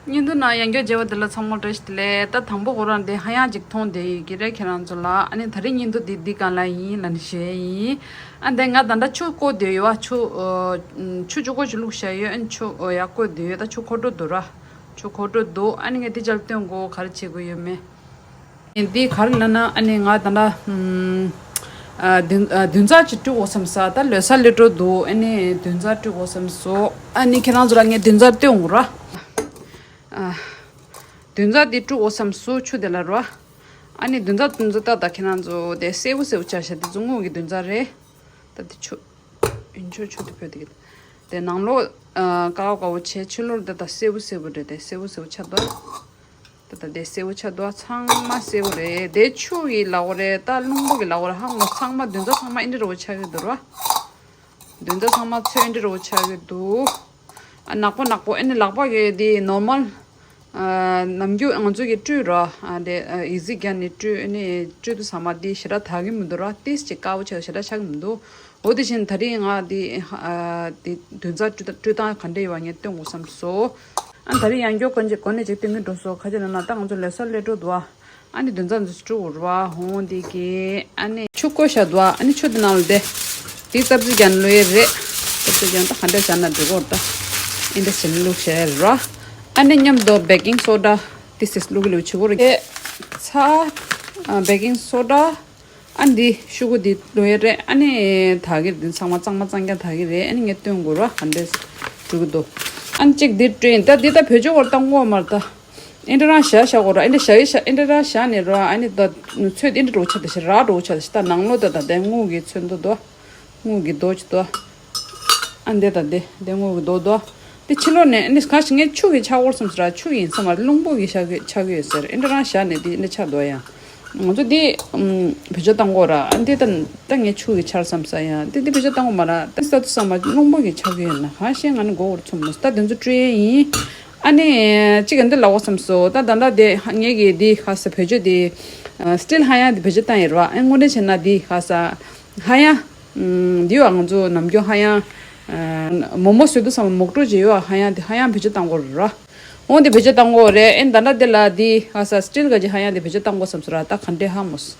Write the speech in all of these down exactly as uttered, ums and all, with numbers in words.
བརྙན་ཐུང་ནང་ཡང་བསྐྱར་མཇལ་བ་དེ་ལ་ཚང་མ་བཀྲ་ཤིས་བདེ་ལེགས། ད་དང་པོ་ཁོ་རང་དེ་ཧ་ཡང་ཅིག་མཐོང་བསྡད་ཡོད་ཀྱི་རེད་ཁྱེད་རང་ཚོ་ལ། ཨ་ནི་ད་རིང་བརྙན་ཐུང་དེ་འདི་སྒང་ལ་ཡིན་ལབ་ནས་ཞུ་ཡས་ཡིན། ཨ་འདི་ང་ད་ལྟ་ཆུ་བསྐོལ་བསྡད་ཡོད་བ། ཆུ་ཨ་ཆུ་ཆུ་ཀོ་ཅིག་བླུགས་བཞག་ཡོད། ཨ་ནི་ཆུ་ཨ་ཡར་བསྐོལ་བསྡད་ཡོད། ད་ཆུ་འཁོལ་འགྲོ་འདུག་ར། ཆུ་འཁོལ་འགྲོ་འདུག་ཨ་ནི་ངས་འདི་ཅར་སྟོན་དགོས་ག་རེ་བྱེད་དགོས་ཡོད་མེད། འདི་ག་རེ་ལབ་ན་ཨ་ནི་ང་ད་ལྟ་ཨམ་ཨ་བདུན་ཨ་བདུན་ཚར་ཅིག་བཀྲུ་དགོས་བསམ་ས། ད་ལོ་གསར་སླེབས་འགྲོ་འདུག་ཨ་ནི་བདུན་ཚར་བཀྲུ་དགོས་བསམ་སོང་། ཨ་ནི་ཁྱེད་རང་ཚོ་ལ་ངས་བདུན་ཚར་སྟོན་དགོས་ར། ཨ་བདུན་ཚར་འདི་བཀྲུ་དགོས་བསམ་སོང་ཆུ་དེ་ལ་ར། ཨ་ནི་བདུན་ཚར་བདུན་ཚར་ད་ད་ཁྱེད་རང་ཚོ་དེ་སེར་པོ་སེར་པོ་ཆགས་ཤག་དེ་ཚོ་དངུལ་གྱི་བདུན་ཚར་རེད། ད་དེ་ཆུ་ཡིན་ཆོག་ཆུ་དེ་བོད་དེ་གི་དེ་ནང་ལོགས་ཨ་དཀར་པོ་དཀར་པོ་བྱས། ཕྱི་ལོགས་དེ་ད་སེར་པོ་སེར་པོ་རེད། དེ་སེར་པོ་སེར་པོ་ཆགས་འདུག་ད་ད་དེ་སེར་པོ་ཆགས་འདུག་ཚང་མ་སེར་པོ་རེད། དེ་ཆུ་གི་ལབ་དགོས་རེད། ད་རླུང་བུ་གི་ལབ་དགོས་རེད། ཧ་མོ་སང་མ་བདུན་ཚར་ཚང་མ་ཨེ་འདྲ་རོ་ཆགས་ཀྱི་འདུག་ར། བདུན་ཚར་ཚང་མ་ཚོས་ཨེ་འདྲ་རོ་ཆགས་ཀྱི་འདུག་ཨ་ནག་པོ་ནག་པོ་ཨེ་ནི་ལག་པ་གི་དེ་ནོར་མལ། ཨ་ནམ་རྒྱུན་ང་ཚོ་གི་བཀྲུས་ར། ཨ་དེ་ཨ་ཨི་ཟི་རྒྱག་ནས་བཀྲུས་ཨེ་ནི་བཀྲུས་དུས་ཚང་མ་དེ་ཞེ་དྲག་དག་གི་མི་འདུག་ར། ཏིས་ཅིག་དཀར་པོ་ཆགས་ཞེ་དྲག་ཆགས་ཀྱི་མི་འདུག་འོ་དེ་བཞིན་ད་རིང་ང་འདི་ཨ་འདི་བདུན་ཚར་བཀྲུ་བཀྲུ་སྟངས་ག་འདྲ་ཡོད་པ་ངས་སྟོན་དགོས་བསམ་སོང་། ཨ་ད་རིང་ཡང་སྐྱར་གོན་ཅིག་གོན་ནས་ཅིག་སྟོན་གྱི་འགྲོ་སོང་། ཁ་ཅིག་ལ་ན་ད་ང་ཚོ་ལོ་གསར་སླེབས་འགྲོ་འདུག་ཨ་ནི་བདུན་ཚར་འདི་བཀྲུ་དགོས་ར་བ། འོ་འདི་གི་ཨ་ནི་ཆུ་བསྐོལ་བཞག་འདུག་ཨ་ནི་ཆུ་དེ་ནང་ལ་དེ་དེ་སབ་ཇི་རྒྱག་ནས་བླུག་ཡས་རེད། སབ་ཇི་རྒྱག་ད་ག་འདྲ་བཞག་ན་འགྲིག་གོ་ད། ཨིན་དེ་ཟིན་བླུགས་བཞག་ཡས་ར། ཨ་ནི་མཉམ་དུ་བེ་ཀིང་སོ་ཌ་དེ་སིས་བླུག་གི་ལུགས་བྱེད་དགོས་རེད། ཚྭ། བེ་ཀིང་སོ་ཌ། ཨ་འདི་ཤུ་གུ་འདི་བླུག་ཡས་རེད། ཨ་ནི་དག་གི་རེད། འདི་ཚང་མ་གཙང་མ་གཙང་རྐྱང་དག་གི་རེད། ཨ་ནི་ངས་སྟོན་དགོས་ར་ག་འདྲས་འགྲོ་གི་འདུག་ཨ་ནི་གཅིག་འདི་བཀྲུས་ཡིན། ད་འདི་ད་བེད་སྤྱོད་སྐོར་བཏང་དགོས་མ་རེད་ད། ཨེ་འདྲ་རང་བཞག་བཞག་དགོས་ར། ཨེ་འདྲ་བཞག་ཡས་བཞག་ཨེ་འདྲ་རང་བཞག་ནས་ར། ཨ་ནི་ད་ཚོད་འདི་འདྲ་འགྲོ་ཆ་ད་ཞེ་རག་འགྲོ་ཆ་ད་ཞེ་ད་ནང་ལོགས་ད་ད་དེ་དངུལ་གྱི་ཚོད་འདུག་དོ། དངུལ་གྱི་རྡོ་ཅིག་དོ། ཨ་འདི་ད་འདི་འདི་དངུལ་གྱི་རྡོ་དོ། དེ་ཕྱི་ལོགས་ནས་ཨ་ནི་ག་ཞིག་ངས་ཆུ་གི་ཆག་སྒོར་བསམ་ཟེར་ར། ཆུ་ཡིན་ས་མ་རེད། རླུང་བུ་གི་ཆག་གི་ཆག་གི་ཡོད་ཟེར། ཨེ་འདྲ་རང་བཞག་ནས་འདི་ཨེ་འདྲ་ཆག་འདུག་ཡ། ང་ཚོ་འདི་ཨམ་བེད་སྤྱོད་བཏང་དགོས་ར། ཨ་འདི་ད་ད་ངས་ཆུ་གི་ཆར་བསམ་ས་ཡ། འདི་འདི་བེད་སྤྱོད་བཏང་དགོས་མ་ར། ད་ས་དུ་ས་མ་རླུང་བུ་གི་ཆག་གི་ཡོད་ན་གང་ཤེས། ང་ནི་མགོ་བོར་ཚུམ་མོ་ད་འདི་ཚོ་སྤྲོད་ཡས་ཡིན། ཨ་ནི་གཅིག་ག་འདི་ལབ་དགོས་བསམ་སོང་། ད་ད་ད་འདི་ངས་གི་འདི་ག་ས་བེད་སྤྱོད་འདི་སི་ཊིལ་ཧ་ཡང་འདི་བེད་སྤྱོད་བཏང་ཡིན་ར། ཨ་དངོས་འབྲེལ་བྱས་ན་འདི་ག་ས་ཧ་ཡང་། ཨམ་འདི་བ་ང་ཚོ་ནམ་རྒྱུན་ཧ་ཡང་། ཨ་མོག་མོག་བཟོས་དུས་ཙམ་མོག་གྲོ་བྱེད་ཡོད་ཧ་ཡང་དེ་ཧ་ཡང་བེད་སྤྱོད་བཏང་དགོས་རེད་ར། འོ་དེ་བེད་སྤྱོད་བཏང་དགོས་རེད། ཨེ་ད་ལྟ་དེ་ལ་དེ་ཧ་ས་སི་ཊིལ་ག་ཅིག་ཧ་ཡང་དེ་བེད་སྤྱོད་བཏང་དགོས་བསམ་སོང་ར། ད་ག་འདྲས་ཧ་མོ། སི་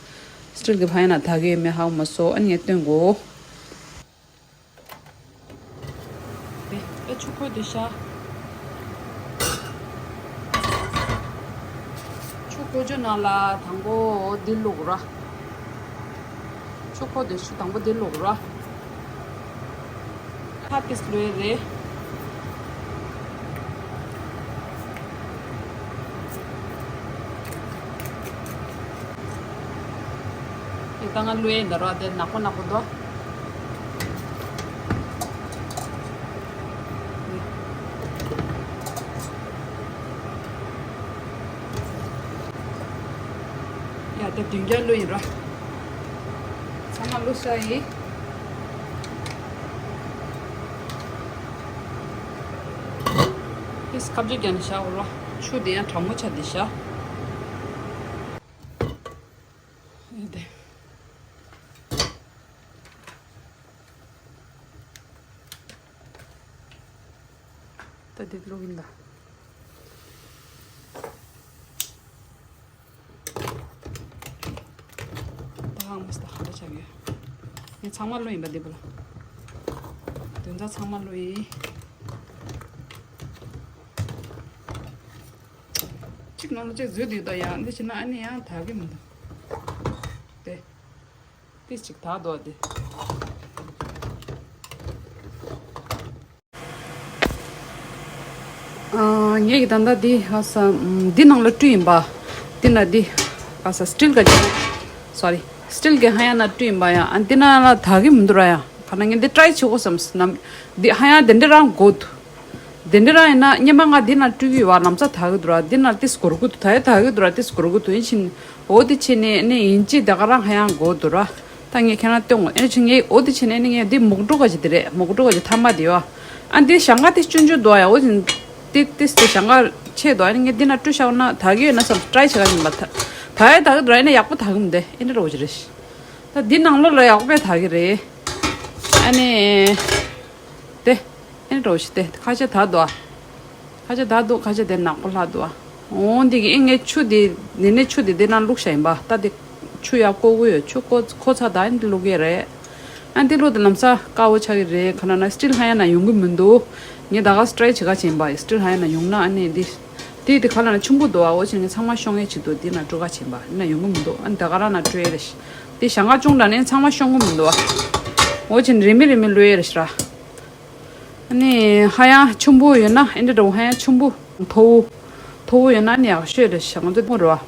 ཊིལ་གི་ཧ་ཡང་ན་དག་གི་མེད་ཧ་མོ་སོ། ཨ་ནི་ངས་སྟོན་དགོས། དེ་ཨེ་ཆུ་ཁོལ་དེ་ཤ། ཆུ་ཀོ་ཅོ་ནང་ལ་དང་པོ་འདི་བླུགས་ར། ཆུ་ཁོལ་དེ་ཆུ་དང་པོ་འདི་བླུགས་ར། ཁ་ཏིས་ལོས་རེད། ཨེ་ད་ང་ལོས་འདི་ར་དེ་ནག་པོ་ནག་པོ་འདུག་ཡ་ད་བདུན་བརྒྱ་ལོས་ཡིན་ར། ཚང་མ་ལོས་ཤ་ཡིན། ཏིས་ཁ་བརྗིད་རྒྱག་ནས་བཞག་ར། ཆུ་དེ་ཡང་གྲང་མོ་ཆགས་བསྡད་ཤག་ཨེ་དེ། ད་འདི་བླུགས་ཡིན་ད། ད་ཧང་མ་སི་ད་ཧ་ད་ཆགས་ཡོད། ངས་ཚང་མ་བླུགས་ཡིན་པ་འདི་བུ་ལ། དོན་དག་ཚང་མ་བླུགས་ཡིན། གཅིག་ནང་ལ་གཅིག་འཛུལ་འདུག་ད་ཡང་འདི་བྱས་ན་ཨ་ནི་ཡང་དག་གི་མི་འདུག་དེ། ཏིས་ཅིག་དག་འདུག་དེ། ཨ་ངས་ཀྱི་ད་ལྟ་འདི་ཧ་ས་འདི་ནང་ལ་བཀྲུས་ཡིན་པ། འདི་ན་འདི་ཧ་ས་སི་ཊིལ་ག་ཅིག་སོ་རི། སི་ཊིལ་གི་ཧ་ཡང་ན་བཀྲུས་ཡིན་པ་ཡང་། ཨ་འདི་ན་ལ་དག་གི་མི་འདུག་ར་ཡ། ག་ན་ངས་འདི་ཊི་རའི་བྱེད་དགོས་བསམ་སོང་། ནམ་འདི་ཧ་ཡང་དེ་འདྲ་རང་དགོས་འདུག་དེ་འདྲ་རང་ཡིན་ན་སྔོན་མ་ང་འདི་ན་བཀྲུས་ཀྱི་ཡོད་པ། ལམ་སང་དག་གི་འདུག་ར། འདི་ན་ཏིས་སྒོར་དགོས་འདུག་ད་ཡ་དག་གི་འདུག་ར། ཏིས་སྒོར་དགོས་འདུག་ཡིན་ཕྱིན། འོ་དེ་བྱས་ནས་ནི་ཡིན་གཅིག་ད་ག་རང་ཧ་ཡང་དགོས་འདུག་ར། ད་ངས་ཁྱེད་རང་སྟོན་དགོས། ཨེ་ཆུ་ངས་འོ་དེ་བྱས་ནས་ནི་ངས་འདི་མོག་གྲོ་ག་ཅིག་དེ་རེད། མོག་གྲོ་ག་ཅིག་ཐ་མ་དེ་ཡོད། ཨ་འདི་ཞང་ཀ་དེ་ཆུང་ཆུང་འདུག་ཡ། འོ་དེ་དེ་དེ་ཞང་ཀ་ཆེ་འདུག་ཨ་ནི་ངས་འདི་ན་བཀྲུས་བཞག་ན་དག་གི་ཡོད་ན་བསམ། ཊི་རའི་བྱེད་ག་ཡིན་པ། ད་ད་ཡ་དག་གི་འདུག་ཨ་ནི་ཡག་པོ་དག་གི་མི་འདུག་ཨེ་འདྲ་འདྲ་བོ་ཅིག་རེད། ད་འདི་ནང་ལོགས་ལ་ཡག་པོ་དག་གི་རེད། ཨ་ནི། དེ། ཨེ་འདྲ་བོ་ཞིག་དེ་ཁ་ཤས་དག་འདུག་ཨ། ཁ་ཆེ་ད་འདུག་ཁ་ཆེ་དེ་ནག་པོ་ལྷག་འདུག་ཨ། འོ་འདི་གི་ཨེ་ངས་ཆུ་དེ་འདི་ནས་ཆུ་དེ་འདི་ནང་བླུགས་བཞག་ཡིན་པ། ད་དེ་ཆུ་ཡག་བསྐོལ་གི་ཡོད། ཆུ་བསྐོལ་ཚར་ད་ཨེ་འདི་བླུགས་ཡས་རེད། ཨ་འདི་བླུགས་དེ་ལམ་སང་དཀར་པོ་ཆགས་ཀྱི་རེད། ག་ན་ན་སི་ཊིལ་ཧ་ཡ་ན་ཡོང་གི་མི་འདུག་ངས་ད་ག་སི་ཊི་རའི་བྱེད་ག་བྱིན་པ། སི་ཊིལ་ཧ་ཡ་ན་ཡོང་ན་ཨ་ནི་འདི་དེ་དེ་ག་ལ་ན་ཆུང་པོ་འདུག་ཨ། འོ་ཅི་ངས་ཚང་མ་ཤོང་ཡས་ཆེད་དུ་འདི་ན་སྤྲོད་ག་བྱིན་པ། ཨ་ན་ཡོང་གི་མི་འདུག་ཨ་ད་ག་རང་ན་སྤྲོད་ཡས་རེད། དེ་ཞང་ག་ཅུང་འདྲ་ནས་ཚང་མ་ཤོང་གི་མི་འདུག་ཨ། འོ་ཅི་རེ་མི་རེ་མི་བླུགས་ཡས་རེད་ཤི་ར། ཨ་ནི་ཧ་ཡང་ཆུང་པོ་ཡོད་ན་ཨེ་འདྲ་འདྲ་བོ། ཧ་ཡང་ཆུང་པོ་མཐོ་བོ་མཐོ་བོ་ཡོད་ན་ནི་ཡག་ཤོས་རེད་ཤག་ང་ཚོ་དམར་པོ་རེད་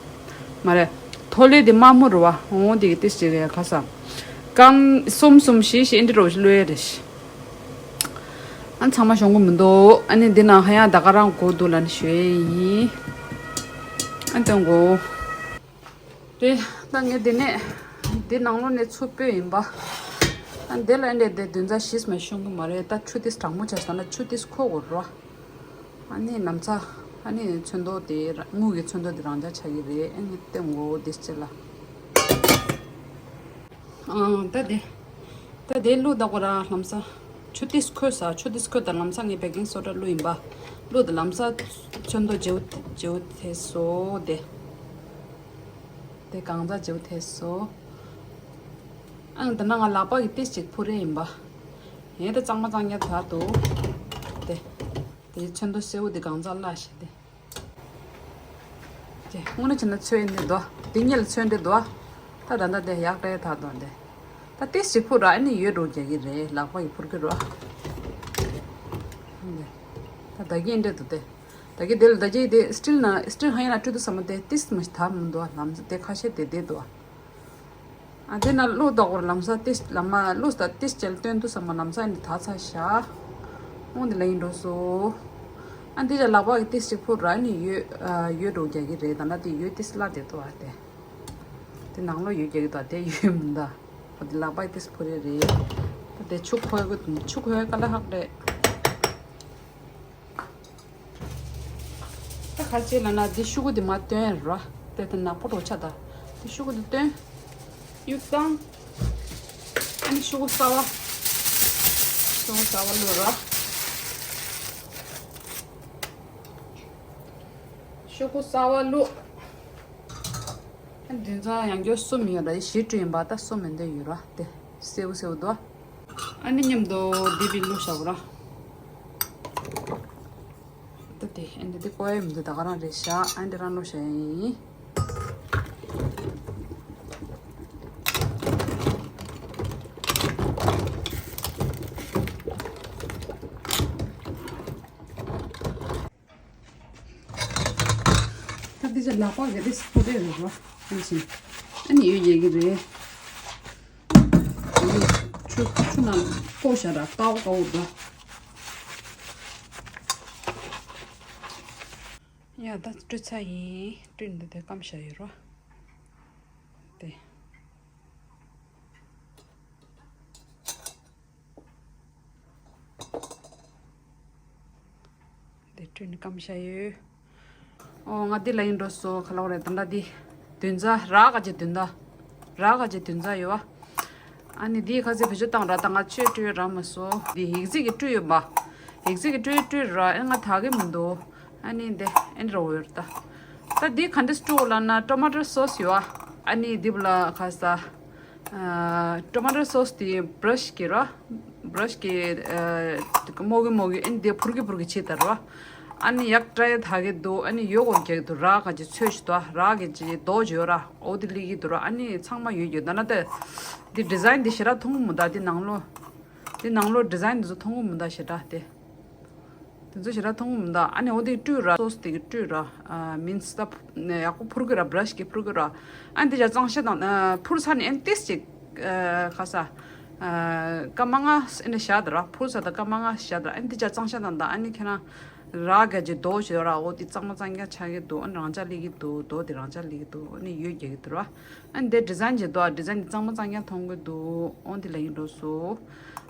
བ། མ་རེད། ཐོ་ལེ་དེ་དམར་མོ་རེད་བ། འོ་དེ་གི་ཏིས་ཅིག་རེད་ཁ་ས། སྐམ་གསུམ་གསུམ་བཞི་བཞི་ཨེ་འདྲ་འདྲ་བོ་ཞིག་བླུགས་ཡས་རེད་ཤག་ཨ་ཚང་མ་ཤོང་གི་མི་འདུག་ཨ་ནི་འདི་ན་ཧ་ཡང་ད་ག་རང་གོ་འདུག་ལ་ནི་ཞུ་ཡས་ཡིན། ཨ་སྟོན་གོ། དེ་ད་ངས་དེ་ནས་དེ་ནང་ལོགས་ནས་ཚུར་སྤོས་ཡིན་པ། ཨ་འདི་ལ་འདྲས་དེ་དོན་རྩ་ཞིག་མ་ཤོང་གི་མ་རེད། ད་ཆུ་ཏིས་གྲང་མོ་བྱས་སོང་ན་ཆུ་ཏིས་ཁོག་དགོས་རོ། ཨ་ནི་ལམ་སང་ཨ་ནི་ཚོན་མདོག་དེ་ར་དངུལ་གྱི་ཚོན་མདོག་དེ་རང་འཇགས་ཆགས་ཀྱི་རེད། ཨ་ནི་སྟོན་གོ་དེ་ཅི་ལ། ཨང་ད་དེ་ད་དེ་བླུགས་ད་གོ་ར་ལམ་སང་ཆུ་ཏིས་ཁོལ་ས། ཆུ་ཏིས་ཁོལ་ད་ལམ་སང་ངས་བེ་ཀིང་སོ་ཌ་བླུགས་ཡིན་པ། བླུགས་ད་ལམ་སང་ཚོན་མདོག་བརྗེ་བོ་བརྗེ་བོ་ཐེབས་སོ་དེ། དེ་གང་ཟག་བརྗེ་བོ་ཐེབས་སོ། ཨང་དེ་ན་ང་ལག་པ་གི་ཏིས་ཅིག་ཕུ་རེ་ཡིན་པ། ཡིན་ད་གཙང་མ་གཙང་རྐྱང་དག་འདུག་དེ་དེ་ཚོན་མདོག་སེར་པོ་དེ་གང་ཟག་ལ་ཞེས་དེ། དེ་དངོས་གནས་བྱས་ན་ཚོན་འདི་འདུག་དེ་གཉིས་ལ་ཚོན་འདི་འདུག་ད་ད་ད་དེ་ཡག་རེད་ད་དོན་དེ། ད་ཏིས་ཅིག་ཕུ་ར་ཨ་ནི་ཡོད་འགྲོ་རྒྱག་གི་རེད། ལག་པ་ཡི་ཕུར་གི་རོ། ད་ད་གིན་འདྲེ་འདུག་དེ། ད་གི་དེ་ལ་ད་གི་དེ་སི་ཊིལ་ན་སི་ཊིལ་ཧ་ཡ་ན་སྤྲོད་དུ་ས་མ་དེ་ཏིས་མ་ཞིག་ད་མི་འདུག་ལམ་དེ་ཁ་ཤས་དེ་དེ་འདུག་ཨ་དེ་ན་བླུགས་དོག་པར་ལམ་ས་ཏིས་ལམ་མ་བླུགས་ད་ཏིས་ཅལ་སྟོན་དུ་ས་མ་ལམ་ས་ནི་ད་ཚ་ཤ། འོང་དེ་ལ་ཡིན་འགྲོ་སོ། ཨ་འདི་ཅ་ལག་པ་གི་ཏིས་ཅིག་ཕུ་ར་ནི་ཡོད་ཡོད་འགྲོ་རྒྱག་གི་རེད། ད་ན་དེ་ཡོད་ཏིས་ལ་དེ་འདུག་ཨ་དེ། དེ་ནང་ལོ་ཡོད་རྒྱག་གི་འདུག་ཨ་དེ་ཡོད་མི་འདུག་ཨ་དེ་ལག་པ་གི་ཏིས་ཕུ་རེ་རེད། ད་དེ་ཆུ་ཁོལ་གི་འདུག་ཆུ་ཁོལ་ག་ལ་ཧག་རེད། ད་ག་ཅི་ལ་ན་འདི་ཤུ་གུ་འདི་མ་བཏོན་ར། དེ་དེ་ནག་པོ་རོ་ཆ་ད། འདི་ཤུ་གུ་འདི་བཏོན། གཡུག་བཏང་། ཨ་ནི་ཤུ་གུ་གསར་བ། ཤུ་གུ་གསར་བ་བླུགས་ར། ཤུ་གུ་གསར་བ་བླུགས། ཨ་ནི་དེ་ཚོ་ཡང་སྐྱར་གསུམ་ཡོད་ར། བཞི་བཀྲུས་ཡིན་པ་ད་གསུམ་མི་འདོད་ཡོད་ར། དེ་སེའུ་སེའུ་དོ། ཨ་ནི་མཉམ་དུ་འདི་བི་བླུགས་བཞག་ར། ད་དེ་ཨ་ནི་འདི་ཀོ་ཡ་མི་འདུག་ད་ག་རང་རེད་ཤག་ཨ་འདི་རང་བླུགས་བཞག་ཡིན། ད་འདི་ཅ་ལག་པ་གི་འདི་སི་ཕུ་རེ་རེད་ར། ཨ་ནི་ཡོད་རྒྱག་གི་རེད། ཆུ་ཆུ་ནང་བསྐོལ་བཞག་ར་ཀའོ་ཀའོ་འདྲ། ཡ་ད་བཀྲུས་ཚར་ཡིན། བཀྲུས་འདི་དེ་སྐམ་བཞག་ཡོད་ར། དེ། དེ་བཀྲུས་ནས་སྐམ་བཞག་ཡོད། ཨོ་ང་འདི་ལ་ཡིན་འགྲོ་སོ་ག་ལ་བ་རེད་ད་འདྲ་འདི། དོན་རྩ་རག་ག་ཅེ་དོན་རྩ། རག་ག་ཅེ་དོན་རྩ་ཡོད་བ། ཨ་ནི་འདི་ཁ་ཟས་བེད་སྤྱོད་བཏང་ར་ད་ང་ཆོས་བཀྲུས་ར་མ་སོ། འདི་ཡིག་རྩིས་ཀྱི་བཀྲུས་ཡོད་པ། ཡིག་རྩིས་ཀྱི་བཀྲུས་བཀྲུས་ར་ཨེ་ང་ད་གི་མི་འདུག་ཨ་ནི་འདི་ཨེ་འདྲ་བོ་ཡོད་ད། ད་འདི་ག་འདྲ་བཀྲུ་ལ་ན་ཊོ་མ་ཊོ་སོ་སི་ཡོད་བ། ཨ་ནི་འདི་བ་ལ་ཁ་ས། ཊོ་མ་ཊོ་སོ་སི་དེ་བྷ་ར་ཤི་གི་ར། བྷ་ར་ཤི་གི་མོ་གི་མོ་གི་ཨན་དེ་ཕུར་གི་ཕུར་གི་བྱེད་དར་བ། ཨ་ནི་ཡག་ཏྲ་ཡ་ཐག་གི་འདུག་ཨ་ནི་ཡོད་གོ་རྒྱག་གི་འདུག་ར་ག་ཅི་ཚོས་ཤི་དོ་ར་གི་ཅི་རྡོ་ཅི་ཡོད་ར། འོ་དེ་ལི་གི་འདུག་ར། ཨ་ནི་ཚང་མ་ཡོད་ཡོད་ད་ན་ད། འདི་ཌི་ཛའིན་འདི་ཞེ་དྲག་མཐོང་གི་མི་འདུག་འདི་ནང་ལོ། འདི་ནང་ལོ་ཌི་ཛའིན་འདི་ཚོ་མཐོང་གི་མི་འདུག་ཞེ་དྲག་དེ། དེ་ཚོ་ཞེ་དྲག་མཐོང་གི་མི་འདུག་ཨ་ནི་འོ་དེ་བཀྲུས་ར་སོ་སི་དེ་གི་བཀྲུས་ར། ཨ་མིན་སི་ད་ཡག་པོ་ཕུར་གི་ར་བྷ་ར་ཤི་གི་ཕུར་གི་ར། ཨ་ནི་དེ་ཅ་གཙང་ཤ་དང་ཨ་ཕུར་ཚར་ནས་ཨ་ནི་ཏིས་ཅིག་ཨ་ཁ་ས་ཨ་སྐར་མ་ལྔ་ཨ་ནི་བཞག་དེ་ར། ཕུར་ཚར་དང་སྐར་མ་ལྔ་བཞག་དེ་ར། ཨ་ནི་དེ་ཅ་གཙང་ཤ་དང་ད་ཨ་ནི་ཁྱེད་རང་ར་ག་ཅི་རྡོ་ཞེས་ར། འོ་དེ་གཙང་མ་གཙང་རྐྱང་ཆགས་ཀྱི་འདུག་ཨ་ནི་རང་ཅག་ལི་གི་འདུག་རྡོ་དེ་རང་ཅག་ལི་གི་འདུག་ཨ་ནི་ཡོད་རྒྱག་གི་འདུག་ར། ཨ་ནི་དེ་ཌི་ཛའིན་ཅིག་འདུག་ཨ་ཌི་ཛའིན་གཙང་མ་གཙང་རྐྱང་མཐོང་གི་འདུག་འོ་འདི་ལ་ཡིན་འགྲོ་སོ།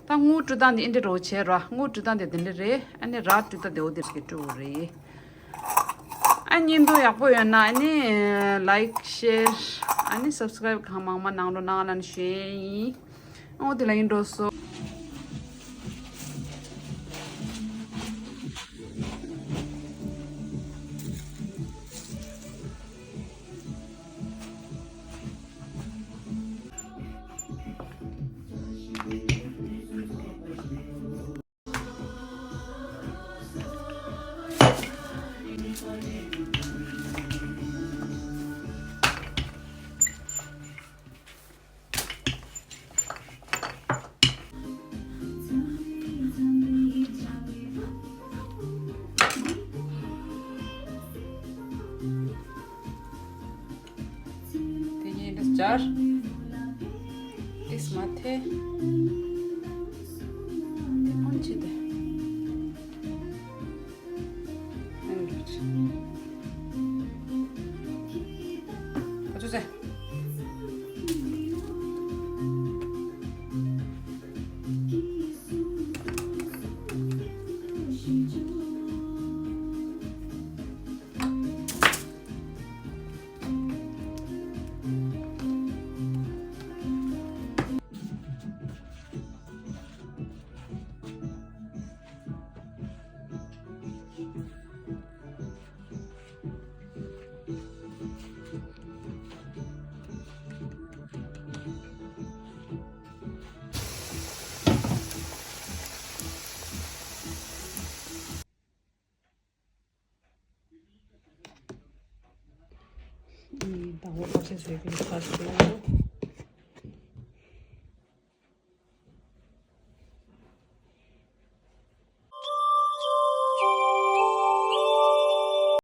ད་དངུལ་བཀྲུ་སྟངས་འདི་ཨེ་འདྲ་རོ་བྱས་ར། དངུལ་བཀྲུ་སྟངས་འདི་འདི་འདྲ་རེད། ཨ་ནི་ར་བཀྲུ་སྟངས་འདི་འོ་འདི་རེད་བཀྲུ་དགོས་རེད། ཨ་བརྙན་ཐུང་ཡག་པོ་ཡོད་ན་ཨ་ནི་ལའིཀ་ཤེར་ཨ་ནི་སབ་སི་ཀ་རའིབ་གང་མང་མང་གནང་རོགས་གནང་ལབ་ནས་ཞུ་ཡས་ཡིན། འོ་འདི་ལ་ཡིན་འགྲོ་སོ། ཡར། ཨིས་མ་ཐེ། ཨོན་ཅི་དེ། ཨོན་ཅི། ཨ་ཅོ་ཟེ། ད་འོ་ཁ་ཤས་བཟོས་ཀྱི་ཁ་ཤས།